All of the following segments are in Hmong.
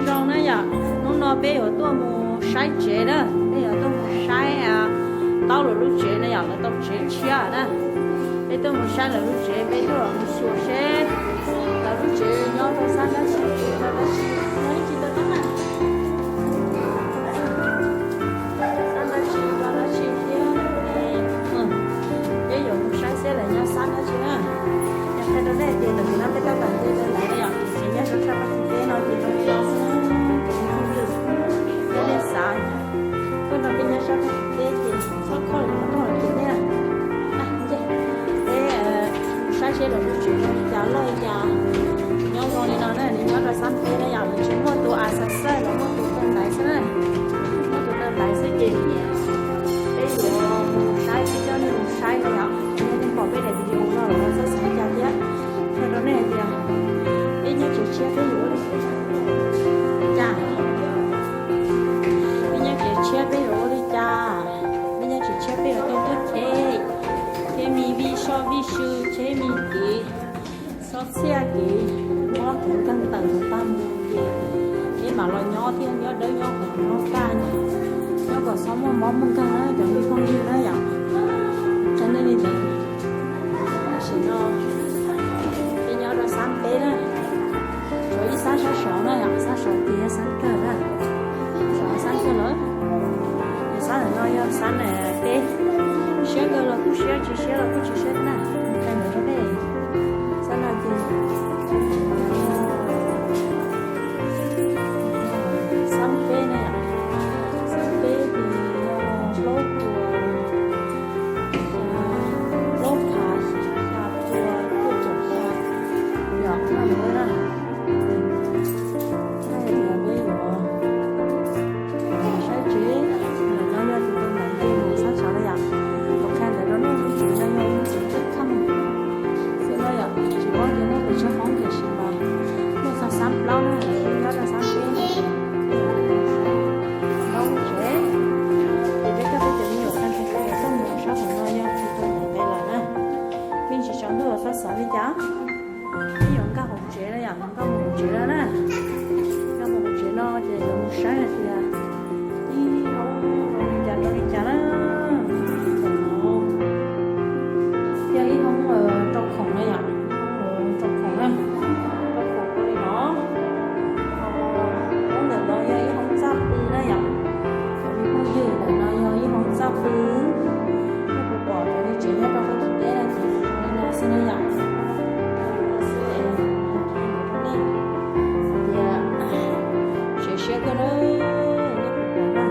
Zoo na yom, hnub no peb yuav tuaj mus saib tsev na, peb yuav tuaj mus saib Taub lawv lub tsev na yom, lawv tau tsev tshiab na. Peb tuaj mus saib lawv lub tsev, peb tuaj los mus xyuas seb lawv lub tsev nyob rau sab dab tsi, rau dab tsi, nyob ib tsis tau tab na. Sab dab tsi, rau dab tsi thiab. Peb yuav mus saib seb lawv nyob sab dab tsi na. Yog qhia rau nej tias tam sim no peb tab tom nce rau ntawd yom, ces nyob sab sab qab teb no ces zoo li no xwb, cov phooj ywg, yog nej xav tuaj nrog peb nyob sab qab teb ces txhob khuj los tuaj los ces nej, peb saib seb lawv lub tsev zoo li cas loj li cas. Nyob zoo li no na, nws nyob rau sab peb na yom, nws tsis muaj tus ascensor, nws muaj tus taw ntaiv xwb na. Muaj tus taw ntaiv xwb ces peb yuav mus saib, peb coj nej mus saib na yom. Yog nej pom peb daim video no los txhob xav li cas thiab, qhia rau nej hais tias peb nyob tsev tshiab peb yuav ua li cas, peb nyob tsev tshiab peb yuav ua li cas, peb nyob tsev tshiab peb yuav tau tuaj cheb, cheb me vij soj vij sw, cheb me kev, xob txhiaj kev, mob kev nkeeg tawm tag mus ces peb mam los nyob thiab, nyob dawb nyob huv nyob kaj, nyob kom xob muaj mob muaj nkeeg na cov me phooj ywg na yom. Qhia nej li ntawd. Tam sim no peb nyob rau sab peb na, tshuav ib sab sab saud na yom, sab saud ces yog sab kawg na, sab kawg lawm. Yog sab ntawm no yog sab peb, siab kawg los kuj siab, tsis siab los kuj tsis siab na. Qhia ntawd rau nej, sab no ces sab peb na yom, sab peb ces yog plaub puas, plaub phav xya puas cuaj caum xya yom, no na. Saib tsev, ntawm no yog tus tau ntawm nce mus sab saud na yom. Kuv qhia ntawm rau nej, lub tsev no yog lub tsev thaj khaj xwb na yom, tsis paub tias muaj pes tsawg hoob tiam sis mas muaj xya xab plaub na, nyob rau sab peb na. Plaub lub tsev, ces peb coj peb cov me nyuam tag nrho tuaj mus sab hauv no yog tus tau ntawm nce lawm na. Yeej tsis tsaus ntuj los xav xav li cas. Peb yuav nkag hauv tsev na yom, nkag mus hauv tsev na na. Nkag mus hauv tsev no ces yuav mus saib hais tias ib hoob zoo li cas rau li cas na. Yog ib hoob rau khoom na yom, ib hoob rau khoom na, rau khoom rau li no. Hoob ntawm no yog ib hoob txaj pw na yom. Cov me phooj ywg, ntawm no yog ib hoob txaj pw. Yog kuv pom cov me tsev nyob rau qab teb no ces zoo li no xwb na yom. Zoo li no xwb es qhia rau nej tias tsev siab kawg na, nej puas pom na.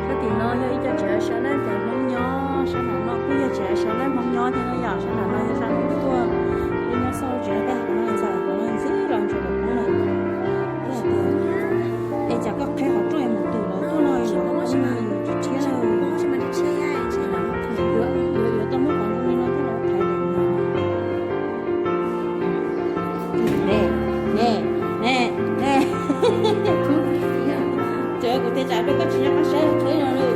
Sab tim no yog ib co tsev sab laj cov Hmoob nyob, sab nram no kuj yog tsev sab laj Hmoob nyob thiab na yom, sab nram no yog sab Hmoob tuaj, peb nyob xauj tsev tej hauv no ntxhais hauv no ntxwb los ntsuas los poob lawm. Koj hais tias, es cas koj qheb qhov rooj es mus twm lawv tuaj no los poob thiab na. Yuav, yuav tau muab qhov zoo li no coj los thaiv lawm. Ne, ne, ne, ne. Ces kuv thiaj tsam peb koj tsis nyob qab saib qheb no lawm.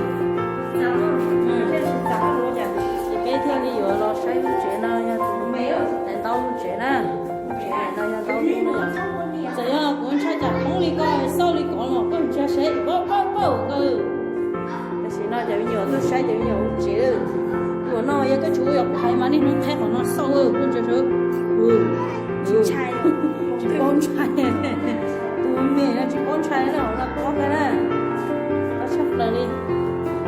Ces peb thiaj li yuav los saib lub tsev no yog tus daim ntaub lub tsev na. Lub tsev no yog ntaub lub no. Txawm yog kuv ntshai tsam poob li koj xauj li kov los koj ntsia seb paub paub paub koj. Tam sim no cov me nyuam tuaj saib cov me nyuam lub tsev. Tus no yog koj tsis ua yog qhaiv mas niaj hnub qheb qhov no xauj koj ntsia seb. Tsis paub ntshai. Tus me no tsis paub ntshai na, no qhov kawg na. Qhov tshaj plaws li.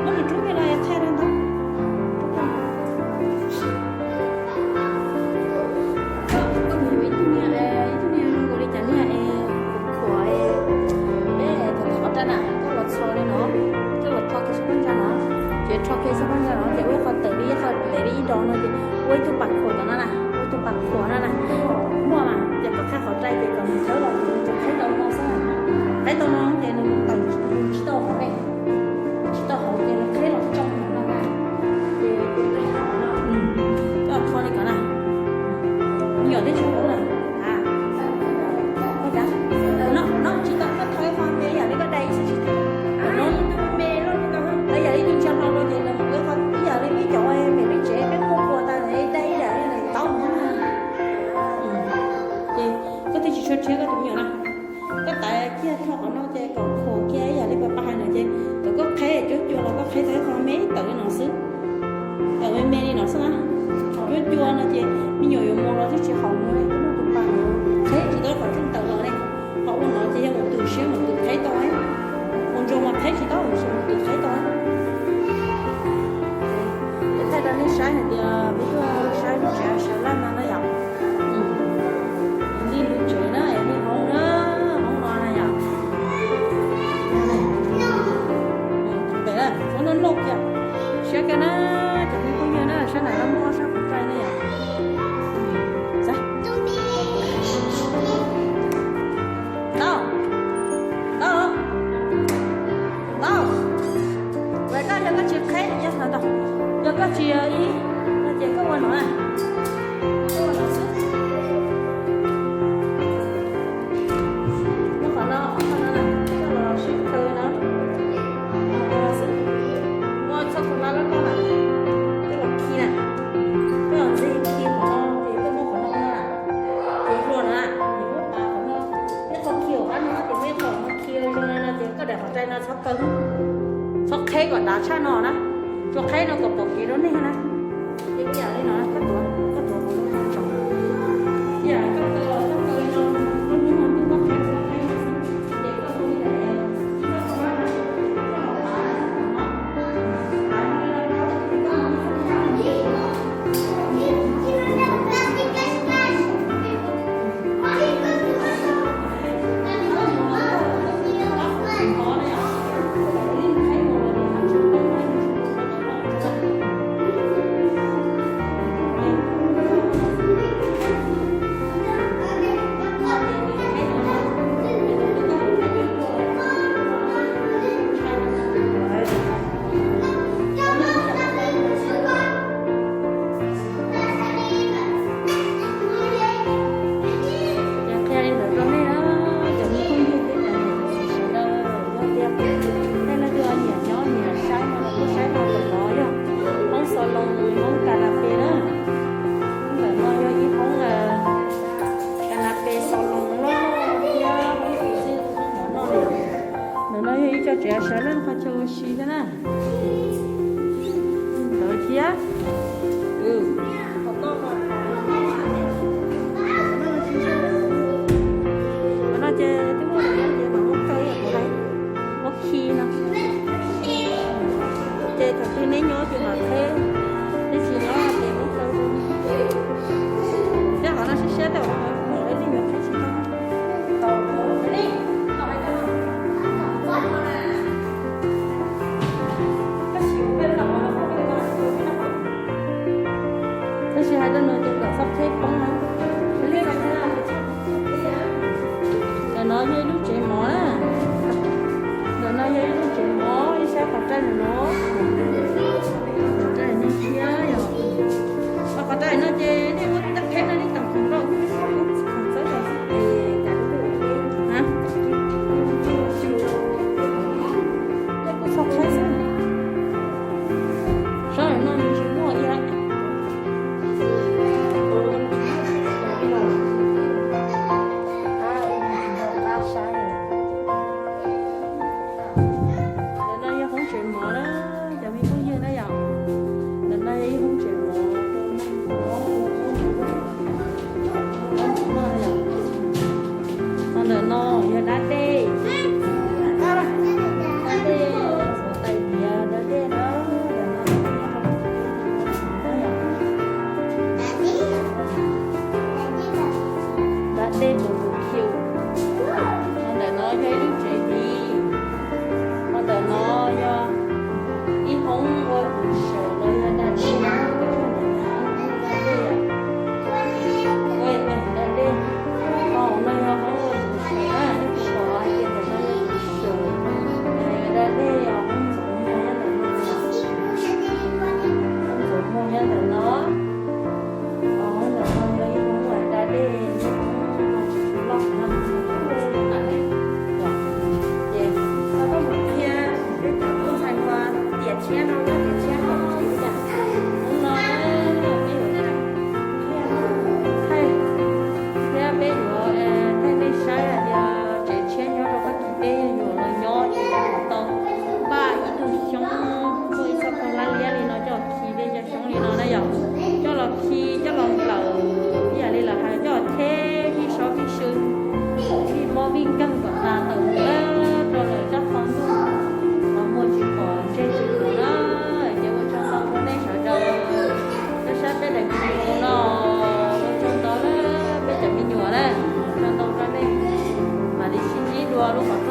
Muab tus rub kiag los qhia rau ntawd. Koj mus yuav ib tug niag, ib tug niag zoo nkaus li cas niag es khuam es, peb thov thov rau na, coj los txho li no, coj los rho kiag sab phab ntsa no, ces rho kiag sab phab ntsa no ces ua ib qho tawm li ib qho ntev li ib dos no ces ua ib tug pas khuam tom no na, ua ib tug pas khuam no na. Muaj mas ces koj qheb qhov rai ces kom nws khawb los ces nws qheb tau no xwb na. Qheb tau no ces nws tawm tsis tau hauv ne, tsis tau hauv ces nws qheb los tsoo no na. Me li no xwb na. Cua cua no ces me nyuam yuav mus los twb tsis haum mus li, tus noj tus pa no qheb tsis tau qhov rooj taws los ne. Ho ua no ces yog mus tus siab mus tus qheb tau, ua ntsuag mas qheb tsis tau, mus tus qheb tau. Thaij rau nej saib hais tias peb tuaj saib lub tsev sawv laj no na yom. Li lub tsev na, li hoob na, hoob no na yom. Pem na, hoob no no kiag. Siab kiag na, cov me phooj ywg na, sab nram laj mog sab qhov rai na yom. Tau, tau, tau. Ua koj yog koj tsis qheb, yog koj tsis ib, no ces koj ua no na. Koj ua no xwb. Muab qhov no, qhov no na, koj los sib khaws no. Ua txhob tus lab lab koj na, koj los khi na. Koj los ntxiv khi qhov no, ces koj muab qhov no na. Ces hluas na, ces muab pav qhov no. Ib qho khi hauv qab no, ces muab ib qho no khi zoo no ces koj daim qhov rai no txhob kaw, txhob qheb kom dav tshaj no na. Tsuas qheb no kom pom kev rau nej na. Ces ib yam li no, koj tuav, koj tuav qhov no tso. Ib yam koj kaw, koj kaw li no, koj hnub no twb muab qheb, muab qheb no xwb. Ces koj ua li ntawd, koj ua na, koj los pav, pav li no, pav li no, Ces qhia li ntawd rau nej na, cov me phooj ywg thiab cov niam txiv sawv daws, yog tias nej leej twg nyiam nyob nyiam saib no los kuj saib tau. Ntawm no yog hoob xaus loos, hoob kas nas pes na. Ntawm no yog ib hoob kas nas pes xaus loos loj loj thiab hoob xwm txwj hoob mov noj li. Ntawm no yog ib co tsev sawv laj qhov chaw ua si thiab na. Ntawd thiab. Qhov no ces twb muaj lawm ces mam muab kaw, kuv hais muab khi no. Ces thaum twg neb nyob ces mam qheb, neb tsis nyob ces muab kaw. Tej qhov no siab siab tej qhov no ib leeg yuav qheb tsis tau. Tab sis hais rau nws ces kom txhob qheb poob na. Ntawm no yog ib lub tsev mov na. Ntawm no yog ib lub tsev mov, ib sab qhov rai no. Qhov rai no thiab yog, qhov rai no ces nej muab tab qheb no nej teem khoom rau, khoom txawb los xwb. Nej kuj txhob qheb xwb. Sab no nws tsis muaj ib yam. Ntawm no yog hoob tsev mov na. Qhov